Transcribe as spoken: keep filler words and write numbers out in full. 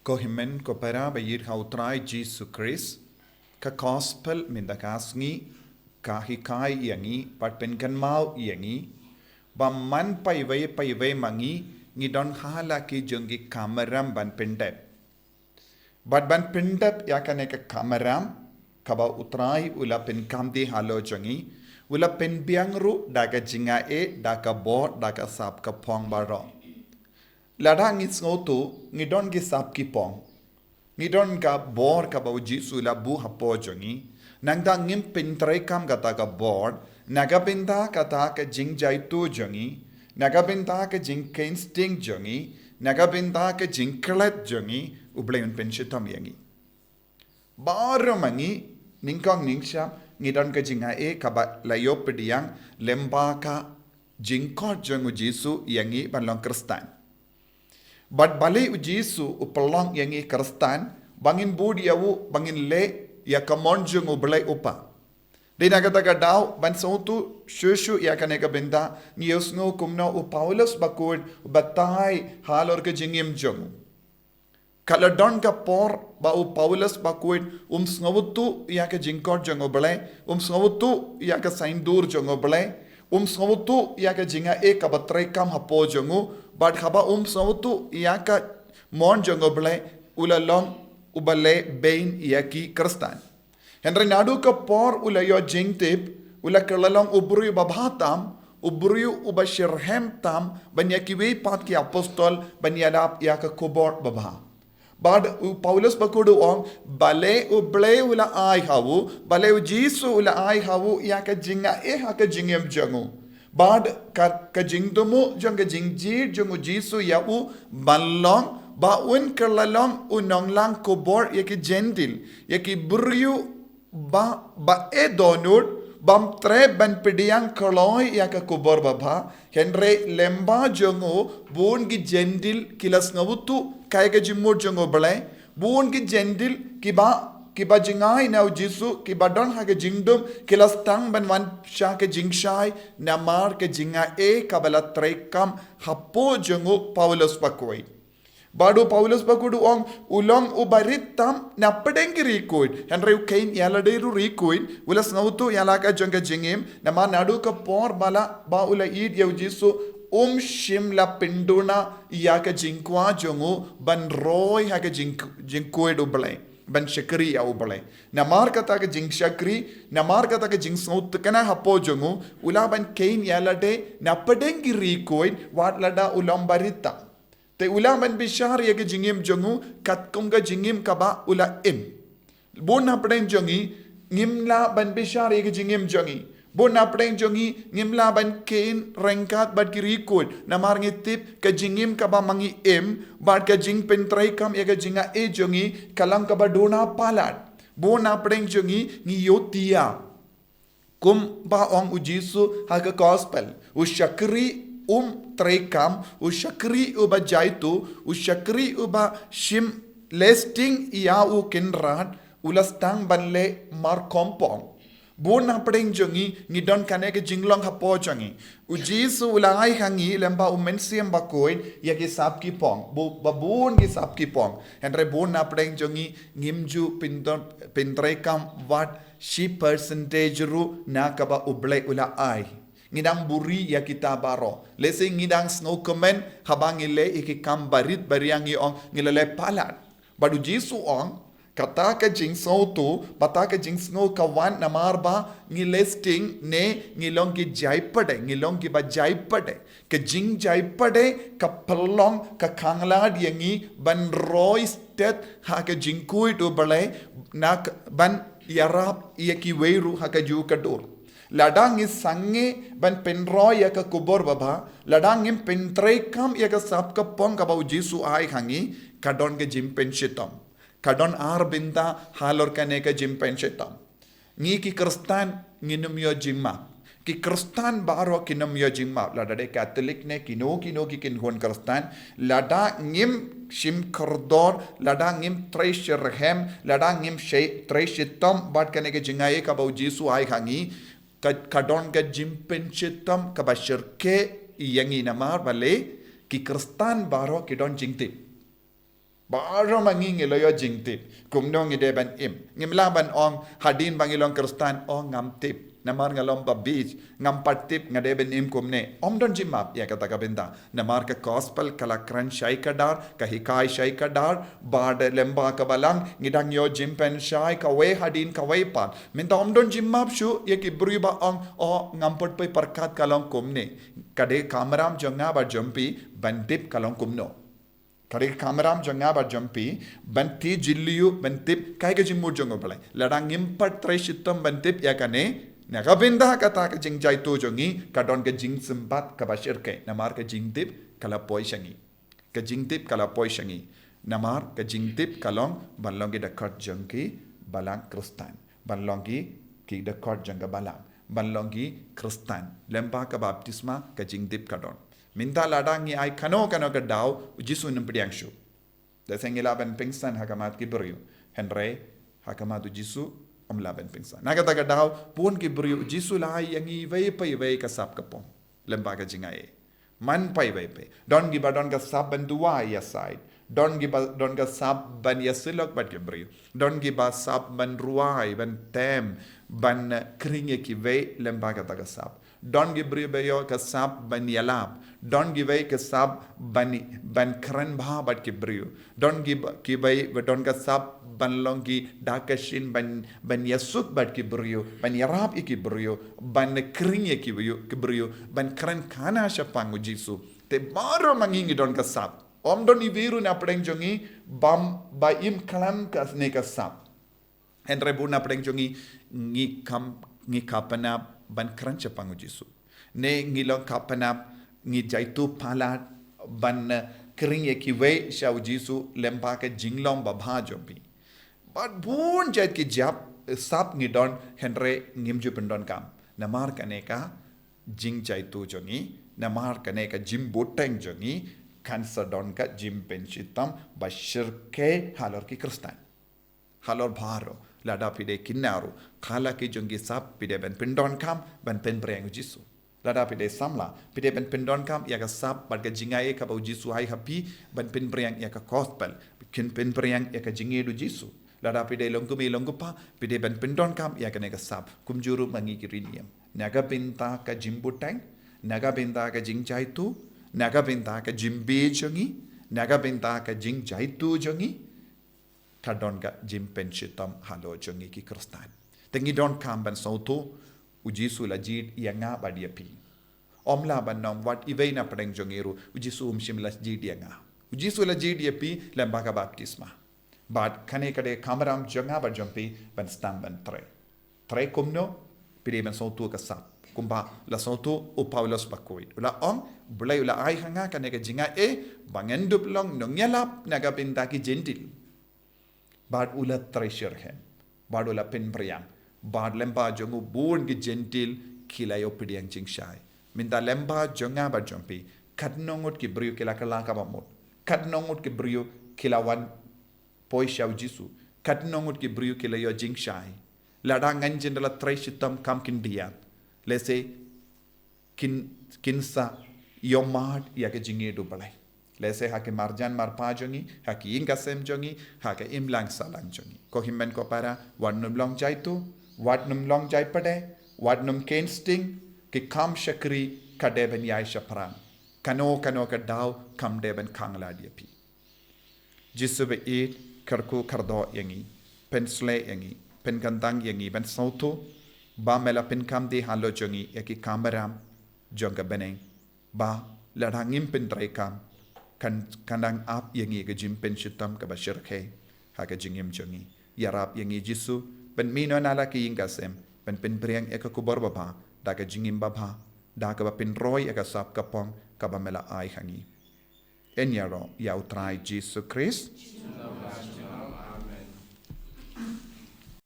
Ko hynmen ko para ba ïeit ha u Trai Jisu Khrist, ka gospel mynta ka sngi ka hikai ïa ngi, bad pynkynmaw ïa ngi ba man paiwei paiwei ma ngi, ngi don ha la ki jong ki kamram ban pyndep. Bad ban pyndep ïa kane ka kamram kaba u Trai u la pynkam da halor jong ngi, u la pynbiang ruh da ka jingaiei, da ka bor, da ka sap ka phong baroh. Lada ngi sngewthuh ngi don ki sap ki phong, ngi don ka bor kaba u Jisu u la buh hapoh jong ngi, nangta ngim pyntreikam kata ka bor, na ka bynta kata ka jingjaituh jong ngi, na ka bynta ka jingkheiñ sting jong ngi, na ka bynta ka jingklet jong ngi, u Blei un pynshitom ïa ngi. Baroh ma ngi, nyngkong nyngshap, ngi don ka jingaiei kaba la ïoh pdiang lyngba ka jingkhot jong u Jisu ïa ngi ban long Khristan. Bad balei u Jisu u pynlong ïa ngi Khristan, ba ngin bud ïa u, ba ngin leh ïa ka mon jong u Blei u Kpa. Dei na kata ka daw, ban sngewthuh shuh shuh ïa kane ka bynta, ngi ïohsngew kumno u Paulus bakhuid u batai halor ka jingim jong u. Ka la don ka por ba u Paulus bakhuid um sngewthuh ïa ka jingkhot jong u Blei, um sngewthuh ïa ka saiñdur jong u Blei, um sngewthuh ïa ka jingaiei kaba treikam hapoh jong u, bad haba um sngewthuh ïa ka mon jong u Blei, u la long uba leh beiñ ïa ki Khristan. Hynrei naduh ka por u la ïoh jingtip, u la kylla long u briew uba bha tam, u briew uba shitrhem tam, ban ïa kiwei pat ki apostol, ban ïalap ïa ka khubor babha. Bad u Paulus bakhuid u ong, balei u Blei u la ai ha u, balei u Jisu u la ai ha u, ïa ka jingaiei ha ka jingim jong u. Bad ka, ka jingthmu jong ka jingjied jong u Jisu ïa u ban long, ba un kylla long u nonglang khubor ïa ki Jentil, ïa ki briew ba, ba eh dohnud, bym treh ban pdiang kloi ïa ka khubor babha, hynrei lyngba jong u, bun ki Jentil ki la sngewthuh, kaei ka jingmut jong u Blei, bun ki Jentil kiba, kiba jngai na u Jisu, kiba don ha ka jingdum, ki la sdang ban wan sha ka jingshai, namar ka jingaiei kaba la treikam hapoh jong u Paulus bakhuid. Bad u Paulus bakhuid u ong, u long uba rit tam, na pdeng ki riewkhuid, hynrei u kheiñ ïa lade ruh riewkhuid, u la sngewthuh ïa la ka jong ka jingim, namar naduh ka por ba la, ba u la ïeit ïa u Jisu, um shym la pynduna ïa ka jingkwah jong u, ban roi ha ka jing, jingkhuid u Blei, ban shakri ïa u Blei. Namar kata ka jingshakri, namar kata ka jingsngewthikna hapoh jong u, u lah ban kheiñ ïa lade, na pdeng ki riewkhuid, wat lada u long ba rit tam. Te u lah ban bishar ïa ka jingim jong u, katkum ka jingim kaba u la im. Bun na pdeng jong ngi, ngim lah ban bishar ïa ka jingim jong ngi. Bun na pdeng jong ngi, ngim lah ban kheiñ ryngkat bad ki riewkhuid. Namar ngi tip ka jingim kaba ma ngi im, bad ka jingpyntreikam ïa ka jingaiei jong ngi, ka long kaba duna palat. Bun na pdeng jong ngi, ngi ïohthiah. Kumba ong u Jisu ha ka gospel, u shakri um treikam, u shakri uba jaituh, u shakri uba shim leh sting ïa u Kynrad, u la sdang ban leh markhongpong. Bun na pdeng jong ngi, ngi don kane ka jinglong hapoh jong ngi. U Jisu u la ai ha ngi lyngba u Mynsiem Bakhuid ïa ki sap ki phong, bu, ba bun ki sap ki phong. Hynrei bun na pdeng jong ngi, ngim ju pynton, pyntreikam wat shi percentage ruh na kaba u Blei u la ai. Ngi dang buri ïa kita baroh. Lehse ngi dang sngewkmen haba ngi leh ïa ki kam barit, ba ri ïa ngi ong ngi la leh palat. Bad u Jisu ong, kata ka jingsngewthuh, bad kata ka jingsngew ka wan namar ba ngi leh sting ne ngi long ki jaipadei, ngi long kiba jaipadei. Ka jingjaipadei ka pynlong ka khanglad ïa ngi ban roi stet ha ka jingkhuid u Blei, na ka, ban ïarap ïa kiwei ruh ha kajuh ka dur. Lada ngi sangeh ban pynroi ïa ka khubor babha, lada ngim pyntreikam ïa ka sap ka phong kaba u Jisu ai ha ngi, ka don ka jingpynshitom. Ka don ar bynta halor kane ka jingpynshitom. Ngi ki Khristan ngin ym ïoh jingmap. Ki Khristan baroh kin ym ïoh jingmap. Lada dei Katholik ne kino kino ki kynhun Khristan. Lada ngim shim kordor, lada ngim trei shitrhem, lada ngim shei trei shitom bad kane ka jingaiei kaba u Jisu ai ha ngi, ka, ka don ka jingpynshitom kaba shyrkhei ïa ngi namar balei ki Khristan baroh ki don jingtip. Baroh ma ngi ngi la ïoh jingtip. Kumno ngi dei ban im? Ngim lah ban ong hadien ba ngi long Khristan, oh ngam tip. Namar nga long ba bit, ngam pat tip nga dei ban im kumne. Ym don jingmap ïa kata ka bynta. Namar ka gospel ka la kren shai kdar, ka hikai shai kdar, bad lyngba ka balang ngi dang ïoh jingpynshai kawei hadien kawei pat. Mynta ym don jingmap shuh ïa ki briew ba ong, oh ngam pat poi pyrkhat ka long kumne. Ka dei ka kamram jong nga bad jong phi ban tip ka long kumno. Ka dei ka kamram jong nga bad jong phi ban tip jylliew, ban tip kaei ka jingmut jong U Blei. Lada ngim pat trei shitom ban tip ïa kane, na ka bynta kata ka jingjaituh jong ngi ka don ka jingsympat kaba shyrkhei. Namar ka jingtip ka la poi sha ngi. Ka jingtip ka la poi sha ngi. Namar ka jingtip ka long ban long ki dkhot jong ki balang Khristan. Ban long ki, ki dkhot jong ka balang. Ban long ki Khristan. Lyngba ka baptisma ka jingtip ka don. Mynta lada ngi ai kano kano ka daw, U Jisu um pdiang shuh. Lehse ngi lah ban pynsan ha khmat ki briew. Hynrei ha khmat U Jisu ym lah ban pynsan. Na kata ka daw, bun ki briew, U Jisu la ai ïa ngi iwei pa iwei ka sap ka pom. Lyngba ka jingai. Man pa iwei pa iwei. Don kiba don ka sap ban duwai ïasaid. Don kiba don ka sap ban ïasyllok bad ki briew. Don kiba sap ban rwai, ban tem, ban, eh, khring ïa kiwei lyngba kata ka sap. Don ki briew ba ïoh ka sap ban ïalap. Don kiwei ka sap ban, ban kren bha bad ki briew. Don ki, kiwei ba don ka sap ban long ki dak ka shin ban, ban ïasuk bad ki briew, ban ïarap ïa ki briew, ban khring ïa ki briew, ki briew, ban kren khana shaphang U Jisu. Te baroh ma ngi ngi don ka sap. Ym don iwei ruh na pdeng jong ngi bym ba im khlem kane ka sap. Hynrei bun na pdeng jong ngi, ngi kam, ngi kha pynap ban kren shaphang U Jisu. Ne ngi long kha pynap, ngi jaituh palat ban, eh, khring ïa kiwei sha U Jisu lyngba ka jinglong babha jong phi. Bad bun jait ki jap, eh, sap ngi don, hynrei ngim ju pyndonkam. Namar kane ka jingjaituh jong ngi, namar kane ka jingbteng jong ngi, kan sa don ka jingpynshitom ba shyrkhei halor ki Khristan. Halor baroh, lada phi dei kynnoh ruh, kala ki jong ki sap phi dei ban pyndonkam, ban pynphriang U Jisu. Lada phi dei samla, phi dei ban pyndonkam ïa ka sap bad ka jingai kaba U Jisu ai ha phi, ban pynphriang ïa ka gospel, kin pynphriang ïa ka jingïeit U Jisu. Lada phi dei long kmie long kpa, phi dei ban pyndonkam ïa kane ka sap, kumjuh ruh ma ngi ki riewniam. Na ka bynta ka jingbteng, na ka bynta ka jingjaituh, na ka bynta ka jingbieit jong ngi, na ka bynta ka jingjaituh jong ngi, ka don ka jingpynshitom halor jong ngi ki Khristan. Te ngi donkam ban sngewthuh, U Jisu la jied ïa nga bad ïa phi. Ym lah ban ong wat iwei na pdeng jong ngi ruh, U Jisu um shym la jied ïa nga. U Jisu la jied ïa phi lyngba ka baptisma. Bad kane ka dei ka kamram jong nga bad jong phi ban sdang ban trei. Trei kumno, phi dei ban sngewthuh ka sap. Kumba la sngewthuh u Paulus bakhuid. U la ong, Blei u la ai ha nga kane ka jingai, eh, ba ngan dup long nongïalap na ka bynta ki Jentil. Bad u la trei shitrhem. Bad u la pynphriang. Bad lyngba jong u bun ki Jentil ki la ïoh pdiang jingshai. Mynta lyngba jong nga bad jong phi, katno ngut ki briew ki la kylla kaba mut. Katno ngut ki briew ki la wan poi sha U Jisu. Katno ngut ki briew ki la ïoh jingshai. Lada ngan jin da la trei shitom kam kin diat. Lehse kin, kin sa ïohmad ïa ka jingïeit U Blei. Lehse ha ki marjan marpa jong ngi, ha ki ïing ka sem jong ngi, ha ka imlang sahlang jong ngi. Ko hynmen ko para, wat nym long jaituh, wat nym long jaipade, wat nym khein sting, ki kam shakri ka dei ban ïaid shaphrang. Kano kano ka daw kam dei ban khang lad ïa phi. Jisu ba ïeit, kyrkhu kyrdoh ïa ngi, pynshlei ïa ngi, pynkyntang ïa ngi ban sngewthuh ba me la pynkam dei halor jong ngi ïa ki kamram jong ka bneng, ba lada ngim pyntreikam kan, kan dang ap ïa ngi ka jingpynshitom kaba shyrkhei ha ka jingim jong ngi. Ïarap ïa ngi Jisu, pynmih noh na la ki ïing ka sem, pyn, pynphriang ïa ka khubor babha da ka jingim babha, da kaba pynroi ïa ka sap ka pom kaba me la ai ha ngi. Yn ïaroh ïa U Trai Jisu Khrist.